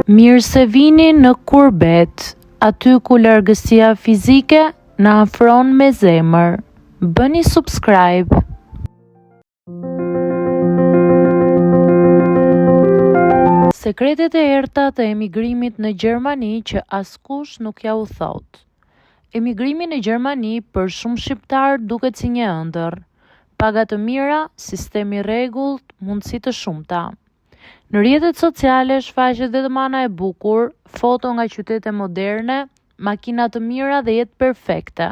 Mirë se vini në Kurbet, aty ku largësia fizike na afron me zemër. Bëni subscribe. Sekretet e errëta të emigrimit në Gjermani që askush nuk ja u thotë. Emigrimi në Gjermani për shumë shqiptarë duket si një ëndërr. Paga të mira, sistem i rregullt, mundësi të shumta. Në rrjetet sociale shfaqet vetëm ana e bukur, foto nga qytete moderne, makina të mira dhe jetë perfekte.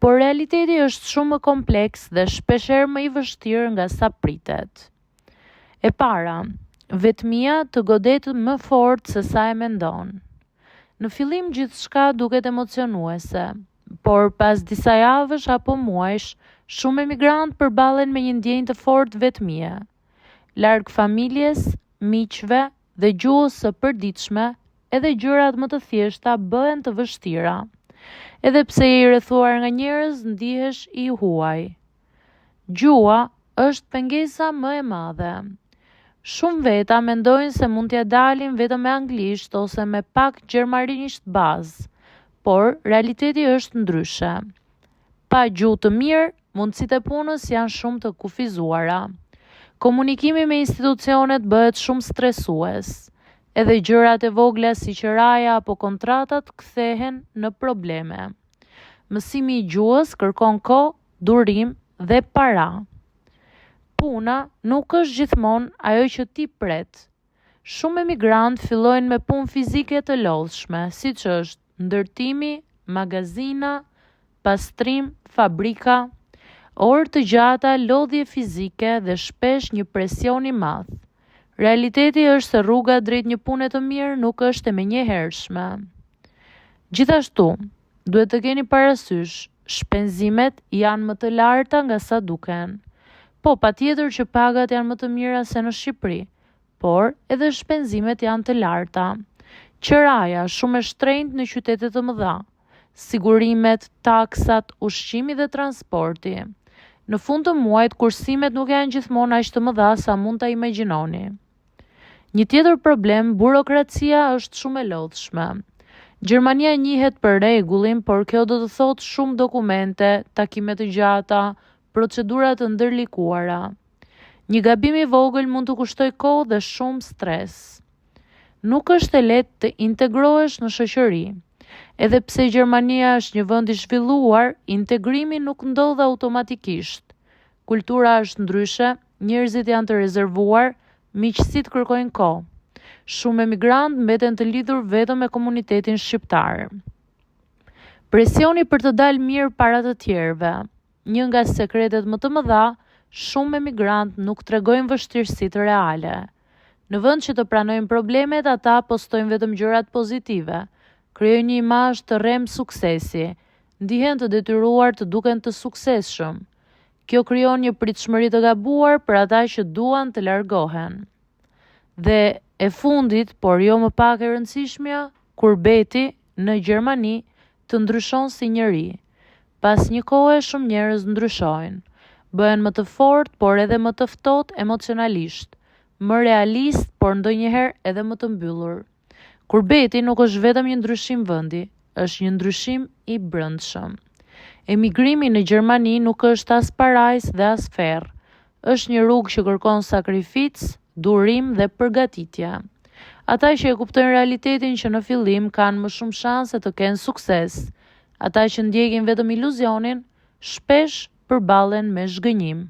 Por realiteti është shumë më kompleks dhe shpeshherë më i vështirë nga sa pritet. E para, vetmia të godet më fort se sa e mendon. Në fillim gjithçka duket emocionuese, por pas disa javësh apo muajsh, shumë emigrantë përballen me një ndjenjë të fortë vetmie. Larg familjes, miqve dhe gjuhës së përditshme, edhe gjërat më të thjeshta bëhen të vështira. Edhe pse je i rrethuar nga njerëz, ndihesh i huaj. Gjuha është pengesa më e madhe. Shumë veta mendojnë se mund t'ia dalin vetëm me anglisht ose me pak gjermanisht bazë, por realiteti është ndryshe. Pa gjuhë të mirë, mundësitë e punës janë shumë të kufizuara. Komunikimi me institucionet bëhet shumë stresues. Edhe gjërat e vogla si qiraja apo kontratat kthehen në probleme. Mësimi i gjuhës kërkon kohë, durim dhe para. Puna nuk është gjithmonë ajo që ti pret. Shumë emigrantë fillojnë me punë fizike të lodhshme, siç është ndërtimi, magazina, pastrim, fabrika, orë të gjata, lodhje fizike dhe shpesh një presion i madh. Realiteti është se rruga drejt një pune të mirë nuk është e menjëhershme. Gjithashtu, Duhet të keni parasysh, shpenzimet janë më të larta nga sa duken. Po, patjetër që pagat janë më të mira se në Shqipëri, por edhe shpenzimet janë të larta. Qiraja, shumë e shtrenjtë në qytete të mëdha. Sigurimet, taksat, ushqimi dhe transporti. Në fund të muajit, kursimet nuk janë gjithmonë aq të mëdha sa mund ta imagjinoni. Një tjetër problem, burokracia është shumë e lodhshme. Gjermania njihet për rregullin, por kjo do të thotë shumë dokumente, takime të gjata, procedura të ndërlikuara. Një gabim i vogël mund të kushtojë kohë dhe shumë stres. Nuk është e lehtë të integrohesh në shoqëri. Edhe pse Gjermania është një vend i zhvilluar, integrimi nuk ndodh automatikisht. Kultura është ndryshe, njerëzit janë të rezervuar, miqësitë kërkojnë kohë. Shumë emigrantë mbeten të lidhur vetëm me komunitetin shqiptar. Presioni për të dalë mirë para të tjerëve. Një nga sekretet më të mëdha, shumë emigrantë nuk tregojnë vështirësitë reale. Në vend që të pranojnë problemet, ata postojnë vetëm gjërat pozitive, krijojnë një imazh të rremë suksesi, ndihen të detyruar të duken të suksesshëm. Kjo krijon një pritshmëri të gabuar për ata që duan të largohen. Dhe e fundit, por jo më pak e rëndësishmja, kurbeti në Gjermani të ndryshon si njeri. Pas një kohe shumë njerëz ndryshojnë. Bëhen më të fortë, por edhe më të ftohtë emocionalisht, më realistë, por ndonjëherë edhe më të mbyllur. Kurbeti nuk është vetëm një ndryshim vendi, është një ndryshim i brendshëm. Emigrimi në Gjermani nuk është as parajsë dhe as ferr. Është një rrugë që kërkon sakrificë, durim dhe përgatitje. Ata që e kuptojnë realitetin që në fillim kanë më shumë shanse të kenë sukses. Ata që ndjekin vetëm iluzionin, shpesh përballen me zhgënjim.